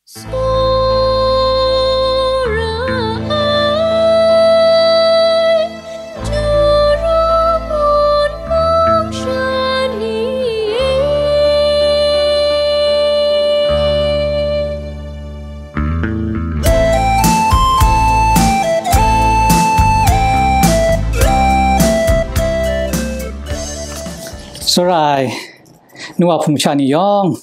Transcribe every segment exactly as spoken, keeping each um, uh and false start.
Tsawra ai, Juru mun mung sha ni e. Tsawra ai, nu wa hpung sha ni yawng,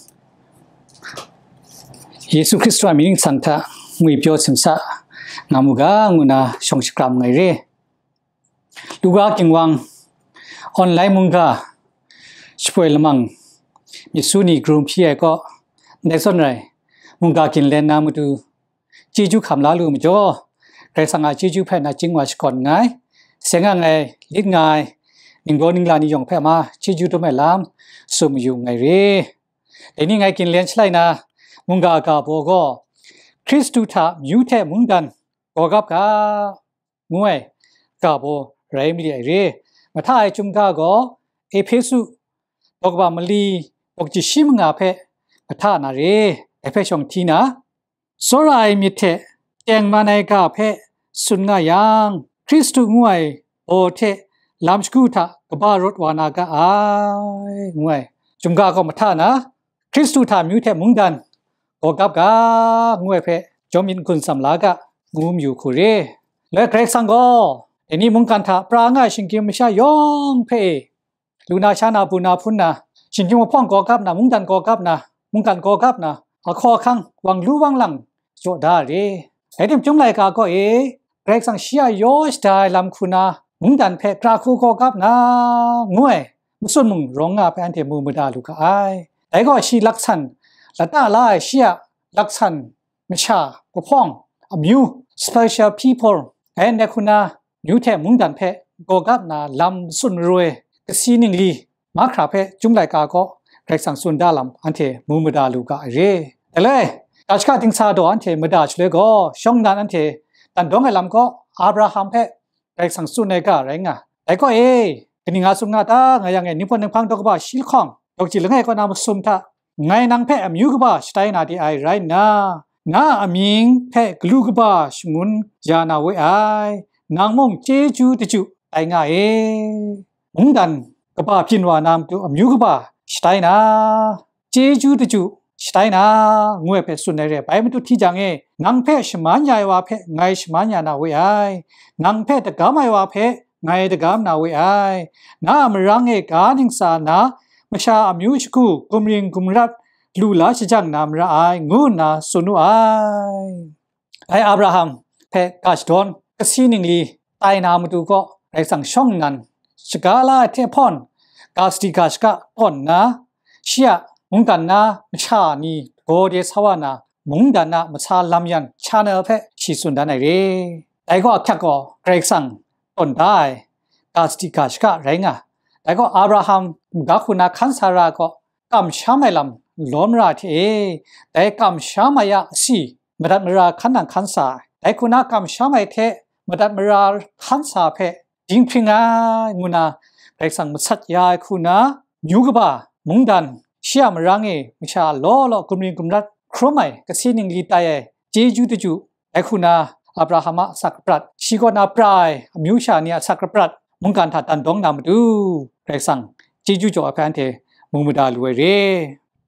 Yesu Hkristu a mying ningsang hta ngwipyaw simsa nga mu ga, ngu na shawng shakram nngai re. Luka Ginwang, online mungga shapoi lamang myit su ni karum hpyi ai kaw, ndai zawn rai, mungga ginlen na matu chyeju hkam la lu majaw, Karai Kasang a chyeju hpe nachying wa shakawn nngai. Seng nga ai, lit nga ai, ningbaw ningla ni yawng hpe ma chyeju dum ai lam tsun mayu nngai re. Dai ni ngai ginlen shalai na, mungga ga baw gaw, Hkristu hta myu hte mungdan gawgap ga, ngu ai ga baw rai mali ai re. Mahta ai chyum ga gaw, Ehpesu daw kaba mali daw kaji shi manga hpe mahta na re. Dai hpe shawng hti na, tsawra ai myit hte tengman ai ga hpe tsun nga yang, Hkristu ngu ai baw hte lam shagu hta kaba rawt wa na ga ai, ngu ai. Chyum ga gaw mahta na, Hkristu hta myu hte mungdan gawgap ga, ngu ai hpe jawm myit n-gun tsam la ga, ngu mayu hku re. Loi Karai Kasang gaw, dai ni mungkan hta pra nga ai shinggyim masha yawng hpe e, lu na sha na, bu na, hpun na, shinggyim mahpawng gawgap na, mungdan gawgap na, mungkan gawgap na, ahkaw ahkang, wang lu wang lang jaw da re. Rai timung, laika kaw e, Karai Kasang shi a yaw shada ai lam hku na, mungdan hpe kra hku gawgap na, ngu ai matsun mung rawng nga hpe anhte mu mada lu ga ai. Dai gaw shi laksan, lata la ai shi a laksan, masha, kahpawng, amyu, special people, rai nna hku na, myu hte mungdan hpe gawgap na lam tsun maroi, kasi ningli, mahkra hpe Chyum laika kaw Karai Kasang tsun da lam anhte mu mada lu ga ai re. Dai le, ga shaka dingsa daw anhte mada shaloi gaw, shawng nnan anhte dan dawng ai lam kaw, Abraham hpe Karai Kasang tsun ai ga rai nga. Dai gaw e, kaning nga tsun nga ta, nga yang e, ninghpawt ninghpang daw kaba shi lahkawng, daw kaji langai kaw na masum hta, ngai nang hpe amyu kaba shatai na de ai rai nna, na a amying hpe galu kaba shangun ya na we ai, nang mung chyeju daju tai nga e. Mungdan kaba byin wa na matu amyu kaba shatai na, chyeju daju shatai na, ngu ai hpe tsun ai re. Bai matut hti jang e, nang hpe shaman ya ai wa hpe ngai shaman ya na we ai, nang hpe dagam ai wa hpe ngai dagam na we ai, na a marang e ga ningsa na, masha amyu shagu gumring gumrat lu la shajang na mara ai, ngu nna tsun wu ai. Dai Abraham hpe ga shadawn kasi ningli tai na matu kaw, Karai Kasang shawng nnan shaga la ai hte hpawn, ga sadi ga shaka tawn nna, shi a mungdan na masha ni gaw de sa wa na, mungdan a masa lam yan channel hpe shi tsun dan ai re. Dai gaw ahkyak gaw, Karai Kasang tawn da ai ga sadi ga shaka rai nga. Dai gaw, Abraham ga hku na hkan Sara gaw kamsham ai lam lawm ra hte e, dai kamsham ai a asi madat mara hkan nang hkan sa ai. Dai hku na kamsham ai hte madat mara hkan sa hpe dinghpring ai, ngu na Karai Kasang masat ya ai hku na, myu kaba, mungdan, shi a marang e masha law law gumring gumrat hkrum ai, kasi ningli tai ai, chyeju daju, dai hku na Abraham a asak aprat, shi kaw na pra ai amyu sha ni a asak aprat, mungkan hta dan dawng na matu, Karai Kasang chyeju jaw ai hpe anhte mu mada lu ai re.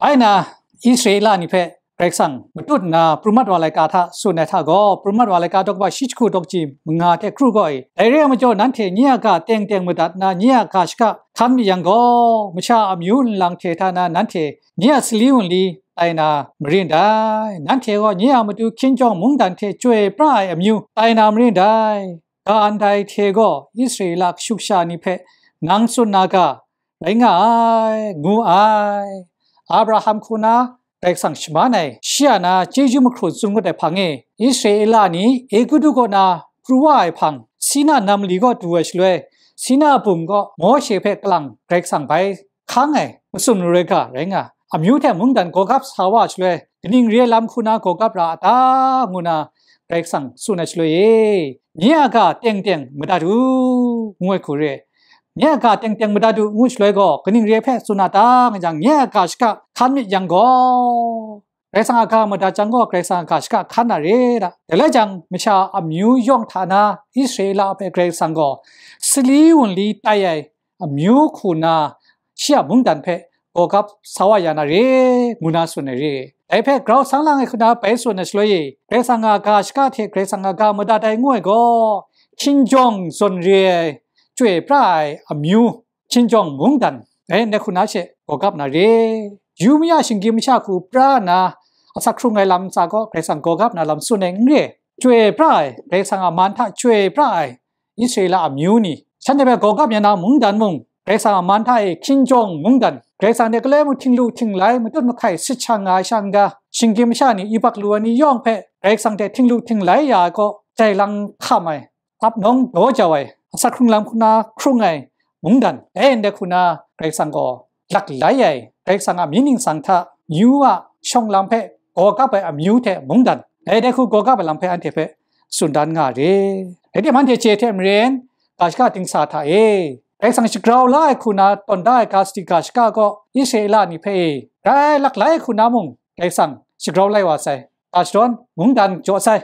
Bai na, Israela ni hpe Karai Kasang matut nna pru mat wa laika hta tsun ai hta gaw, pru mat wa laika daw kaba shi jahku daw kaji manga hte kru gaw e, dai re ai majaw, nanhte nye a ga teng teng madat nna, nye a ga shaka hkan myit yang gaw, masha amyu nlang hte hta na nanhte nye a sali wunli tai na marin dai. Nanhte gaw nye a matu hkinjawng mungdan hte chyoi pra ai amyu tai na marin dai. Ga ndai hte gaw Israela kashu kasha ni hpe nang tsun na ga, rai nga ai, ngu ai. Abraham hku na Karai Kasang shaman ai, shi a na chyeju mahkru tsun ngut ai hpang e, Israela ni Egutu kaw na pru wa ai hpang, Sina nam mali kaw du ai shaloi, Sina bum kaw Mawshe hpe kalang Karai Kasang bai hkang ai, matsun maroi ga rai nga, amyu hte mungdan gawgap sa wa shaloi, kaning re ai lam hku na gawgap ra a ta, ngu na Karai Kasang tsun ai shaloi e, nye a ga teng teng madat u, ngu ai hku re. Nye a ga teng teng madat u, ngu shaloi gaw, kaning re ai hpe tsun a ta, nga jang, nye a ga shaka hkan myit yang gaw, Karai Kasang a ga madat jang gaw, Karai Kasang a ga shaka hkan na re da. Dai lai jang, masha amyu yawng hta na Israela hpe Karai Kasang gaw sali wunli tai ai amyu hku na, shi a mungdan hpe gawgap sa wa ya na re, ngu na tsun ai re. Dai hpe grau sang lang ai hku na bai tsun ai shaloi e, Karai Kasang a ga shaka hte Karai Kasang a ga madat ai ngu ai gaw, hkinjawng zawn re ai, chyoi pra ai amyu, hkinjawng mungdan, dai ndai hku na she gawgap na re. Yu maya shinggyim masha hku pra nna, asak hkrung ai lam ntsa gaw Karai Kasang gawgap na lam tsun ai n re. Chyoi pra ai, Karai Kasang a man hta chyoi pra ai Israela amyu ni, shanhte hpe gawgap ya na mungdan mung, Karai Kasang a man hta e hkinjawng mungdan, Karai Kasang hte galoi mung htinglu htinglai matut mahkai sit shang nga ai sha n-ga, shinggyim masha ni, yubak lu ai ni yawng hpe Karai Kasang hte htinglu htinglai ya ai gaw, jai lang hkam ai, ap nawng daw jau ai, asak hkrung lam hku na hkrung ai mungdan, dai ndai hku na Karai Kasang gaw laklai ai, Karai Kasang a mying ningsang hta yu a shawng lam hpe gawgap ai amyu hte mungdan, dai dai hku gawgap ai lam hpe anhte hpe tsun dan nga re. Rai timung, anhte chye hte maren, ga shaka dingsa hta e, Karai Kasang shagrau la ai hku na tawn da ai ga sadi ga shaka gaw, Israela ni hpe e, grai laklai ai hku na mung Karai Kasang shagrau lai wa sai. Ga shadawn mungdan jaw sai,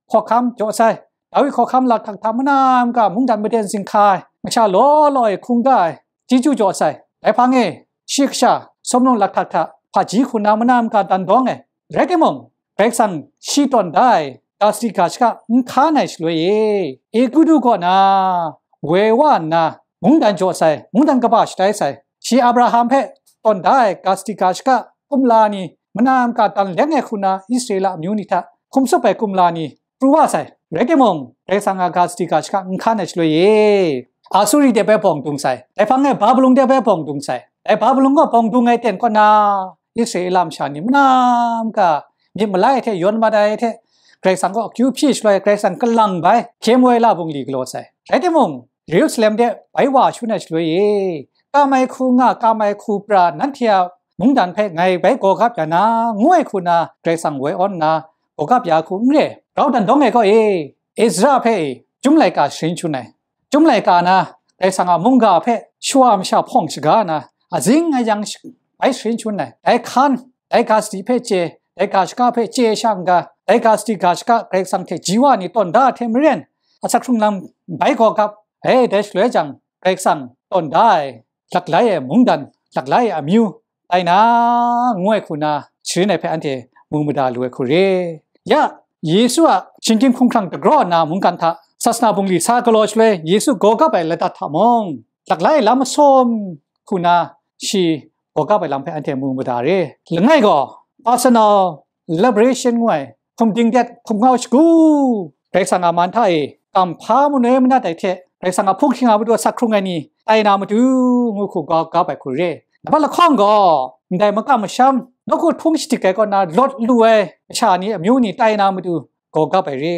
hkawhkam jaw sai, Dawi hkawhkam lakhtak hta mana maka mungdan maden zinghka ai, masha law law e hkungga ai, chyeju jaw sai. Dai hpang e, shi kasha, sumnung lakhtak hta hpaji hku na mana maka dan dawng ai. Rai timung, Karai Kasang shi tawn da ai ga sadi ga shaka n hkan ai shaloi e, Egutu kaw na woi wa nna, mungdan jaw sai, mungdan kaba shatai sai. Shi Abraham hpe tawn da ai ga sadi ga shaka kumla ni, mana maka dan leng ai hku na Israela amyu ni hta hkum tsup ai kumla ni pru wa sai. Rai timung, Karai Kasang a ga sadi ga shaka n hkan ai shaloi e, Asuri de bai bawng dung sai, dai hpang e Babilon de bai bawng dung sai. Dai Babilon gaw bawng dung ai ten kaw na, Israela masha ni mana maka myit malai hte yawn mat ai hte, Karai Kasang kaw akyu hpyi shaloi, Karai Kasang kalang bai, hkye moi la bungli galaw sai. Rai timung, Yerusalem de bai wa shangun ai shaloi e, kam ai hku nga, kam ai hku pra, nanhte a mungdan hpe ngai bai gawgap ya na, ngu ai hku na Karai Kasang woi awn nna gawgap ya hku n re. Grau dan dawng e gaw e, Ezra hpe e, Chyum laika sharin shangun ai. Chyum laika na Karai Kasang a mungga hpe shawa masha hpawng shaga na, azing ayang sh-, bai sharin shangun ai. Dai hkan, dai ga sadi hpe chye, dai ga shaka hpe chye sha n-ga, dai ga sadi ga shaka Karai Kasang hte ji wa ni tawn da ai hte maren, asak hkrung lam bai gawgap, e, dai shaloi jang, Karai Kasang tawn da ai, laklai ai mungdan, laklai ai amyu, tai na, ngu ai hku na, sharin ai hpe anhte mu mada lu ai hku re. Ya, Yesu a shinggyim hkumhkrang dagraw na mungkan hta, sasana bungli sa galaw shaloi, Yesu gawgap ai ladat hta mung, laklai ai lam masum hku na, shi gawgap ai lam hpe anhte mu mada re. Langai gaw, personal liberation ngu ai, hkum dingdet, hkum ngau shagu, Karai Kasang a man hta e, kam hpa manoi manat ai hte, Karai Kasang a hpung hking a matu asak hkrung ai ni, tai na matu, ngu hku gawgap ai hku re. Nambat lahkawng gaw, ndai makam masham, nawku htung shadik ai kaw na lawt lu ai masha ni amyu ni tai na matu, gawgap ai re.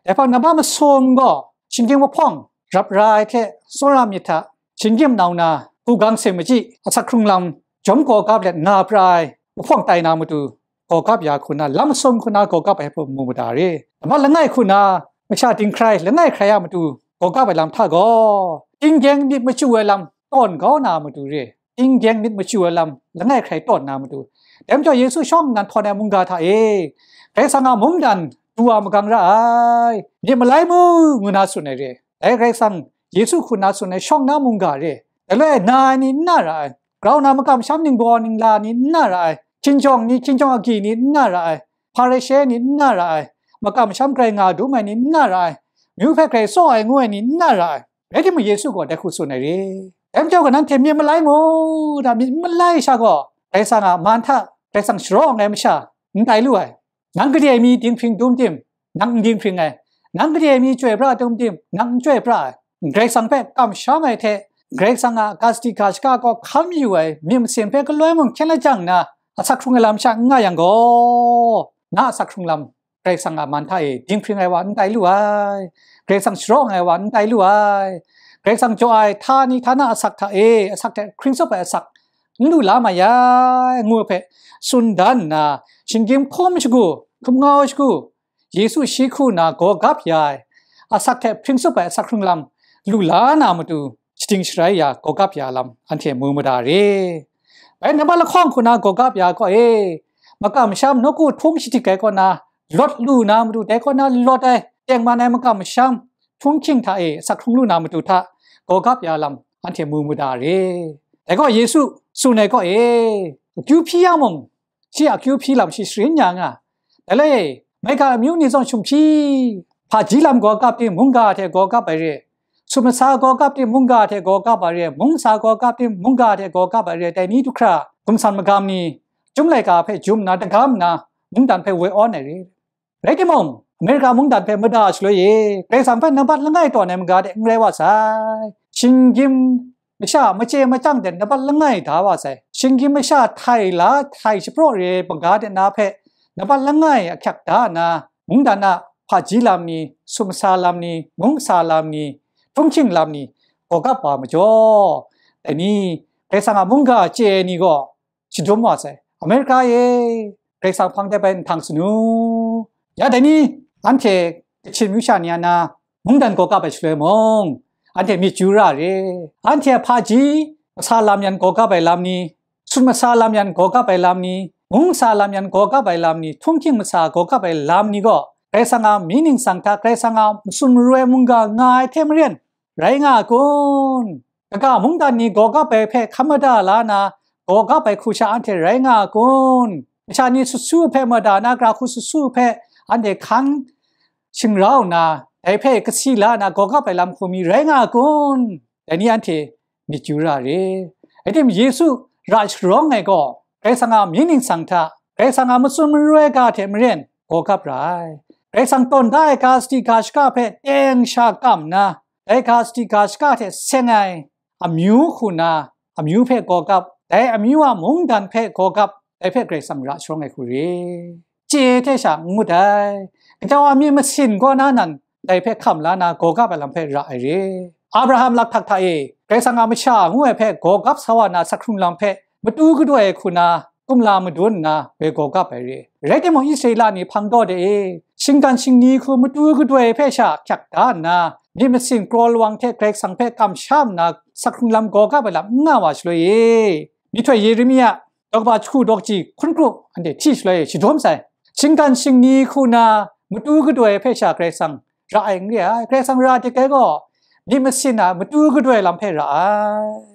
Dai hpang nambat masum gaw, shinggyim mahpawng rap ra ai hte, tsawra myit hta, shinggyim nau na, hku gang se machyi, asak hkrung lam, jawm gawgap let nga pra ai, mahpawng tai na matu, gawgap ya hku na, lam masum hku na gawgap ai hpe mu mada re. Nambat langai hku na, masha dinghkrai langai hkrai a matu, gawgap ai lam hta gaw, tinggyeng myit machyu ai lam tawn kau na matu re. Tinggyeng myit machyu ai lam langai hkrai tawn na matu. Dai majaw Yesu shawng nnan htawn ai mungga hta e, Karai Kasang a mungdan du wa magang ra ai, myit malai mu, ngu na tsun ai re. Dai Karai Kasang Yesu hku na tsun ai shawng na mungga re. Dai loi na ai ni n na ra ai, grau na makam masham ningbaw ningla ni n na ra ai, hkinjawng ni, hkinjawng agyi ni n na ra ai, Hparishe ni n na ra ai, makam masham grai nga dum ai ni n na ra ai, myu hpe grai tsaw ai ngu ai ni n na ra ai. Rai timung, Yesu gaw dai hku tsun ai re. Dai majaw gaw, nanhte myit malai mu, da, myit malai sha gaw, Karai Kasang a man hta Karai Kasang sharawng ai masha n tai lu ai. Nang gade ai mi dinghpring dum tim, nang n dinghpring ai. Nang gade ai mi chyoi pra dum tim, nang n chyoi pra ai. Karai Kasang hpe kamsham ai hte, Karai Kasang a ga sadi ga shaka kaw hkam yu ai myit masin hpe galoi mung hkyen lajang nna, asak hkrung ai lam sha n nga yang gaw, na asak hkrung lam Karai Kasang a man hta e dinghpring ai wa n tai lu ai, Karai Kasang sharawng ai wa n tai lu ai, Karai Kasang jaw ai htani htana asak hta e, asak hte hpring tsup ai asak n lu la mai ai, ngu ai hpe tsun dan nna, shinggyim hkum shagu, hkum ngau shagu, Yesu shi hku na gawgap ya ai, asak hte hpring tsup ai asak hkrung lam lu la na matu, shading sharai ya gawgap ya lam anhte mu mada re. Bai, nambat lahkawng hku na gawgap ya gaw e, makam masham nawku htung shadik ai kaw na lawt lu na matu, dai kaw na lawt ai tengman ai makam masham htunghking hta e asak hkrung lu na matu hta gawgap ya lam anhte mu mada re. Dai gaw Yesu tsun ai kaw e, akyu hpyi ya mung, shi a akyu hpyi lam shi sharin ya nga. Dai le, maiga amyu ni zawn shumhpyi, hpaji lam gawgap ting mungga hte gawgap ai re, sumasa gawgap ting mungga hte gawgap ai re, mungsa gawgap ting mungga hte gawgap ai re, dai ni du hkra, gumsan magam ni, jum laika hpe jum nna, dagam nna, mungdan hpe woi awn ai re. Rai timung, Amerika mungdan hpe mada shaloi e, Karai Kasang hpe nambat langai tawn ai maga de n rai wa sai. Shinggyim masha machye machyang de nambat langai da wa sai. Shinggyim masha htai la, htai shapraw re ai maga de na hpe nambat langai ahkyak da nna, mungdan a hpaji lam ni, sumasa lam ni, mungsa lam ni, htunghking lam ni, gawgap wa majaw, dai ni, Karai Kasang a mungga chye ai ni gaw, shadum wa sai. Amerika e, Karai Kasang hpang de bai nhtang sanu. Ya dai ni, anhte Kachin amyu sha ni a na, mungdan gawgap ai shaloi mung, anhte myit yu ra re. Anhte a hpaji, masa lam yan gawgap ai lam ni, sumasa lam yan gawgap ai lam ni, mungsa lam yan gawgap ai lam ni, htunghking masa gawgap ai lam ni gaw, Karai Kasang a mying ningsang hta, Karai Kasang a matsun maroi mungga nga ai hte maren, rai nga a kun? Kaga mungdan ni gawgap ai hpe hkam mada la na, gawgap ai hku sha anhte rai nga a kun? Masha ni sut su hpe mada na, gara hku sut su hpe anhte hkan shingrau nna, dai hpe kasi la na, gawgap ai lam hku mi rai nga a kun? Dai ni anhte myit yu ra re. Rai tim, Yesu ra sharawng ai gaw, Karai Kasang a mying ningsang hta, Karai Kasang a matsun maroi ga hte maren gawgap ra ai. Karai Kasang tawn da ai ga sadi ga shaka hpe teng sha kam nna, dai ga sadi ga shaka hte seng ai amyu hku na, amyu hpe gawgap, dai amyu a mungdan hpe gawgap, dai hpe Karai Kasang ra sharawng ai hku re. Chye hte sha n ngut ai. Gajau a myit masin kaw na nan, dai hpe hkam la na, gawgap ai lam hpe ra ai re. Abraham lakhtak hta e, Karai Kasang a masha ngu ai hpe gawgap sa wa na, asak hkrung lam hpe matu gadoi ai hku na, kumla madun nna, woi gawgap ai re. Rai timung, Israela ni hpang daw de e, shinggan shingni hku matu gadoi hpe sha hkyak da nna, myit masin kraw lawang hte Karai Kasang hpe kamsham nna, asak hkrung lam gawgap ai lam n nga wa shaloi e, myihtoi Yeremia daw kaba jahku daw kaji hkun kru anhte hti shaloi shadum sai. Shinggan shingni hku na matu gadoi hpe sha Karai Kasang ra ai n re ai. Karai Kasang ra dik ai gaw, myit masin a matu gadoi lam hpe ra ai.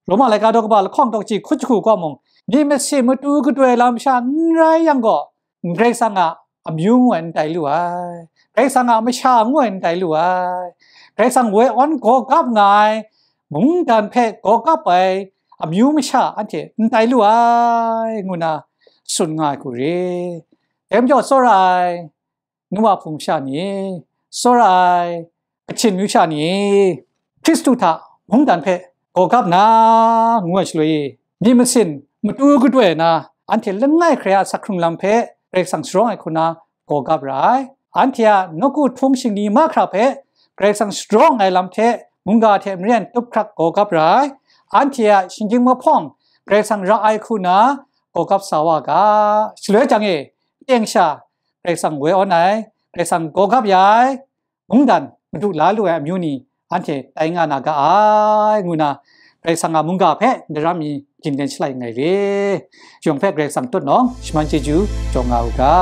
Roma laika daw kaba lahkawng daw kaji hkun jahku gaw mung, myit masin matu gadoi lam sha n rai yang gaw, Karai Kasang a amyu ngu ai n tai lu ai. Karai Kasang a masha ngu ai n tai lu ai. Karai Kasang woi awn gawgap nga ai, mungdan hpe gawgap ai amyu masha anhte n tai lu ai, ngu na tsun nga ai hku re. Dai majaw, tsawra ai, nu wa hpung sha ni, tsawra ai, Kachin amyu sha ni, Hkristu hta mungdan hpe gawgap na, ngu ai shaloi, myit masin matu gadoi na, anhte langai hkrai a asak hkrung lam hpe Karai Kasang sharawng ai hku na gawgap ra ai. Anhte a nawku htung shingni mahkra hpe Karai Kasang sharawng ai lam hte mungga hte maren tup hkrak gawgap ra ai. Anhte a shinggyim mahpawng Karai Kasang ra ai hku na gawgap sa wa ga. Shaloi jang e, teng sha Karai Kasang woi awn ai, Karai Kasang gawgap ya ai, mungdan madu la lu ai amyu ni anhte tai nga na ga ai, ngu na Karai Kasang a mungga hpe daram mi gindin shalai nngai re. Yawng hpe Karai Kasang tutnawng shaman chyeju jaw nga u ga.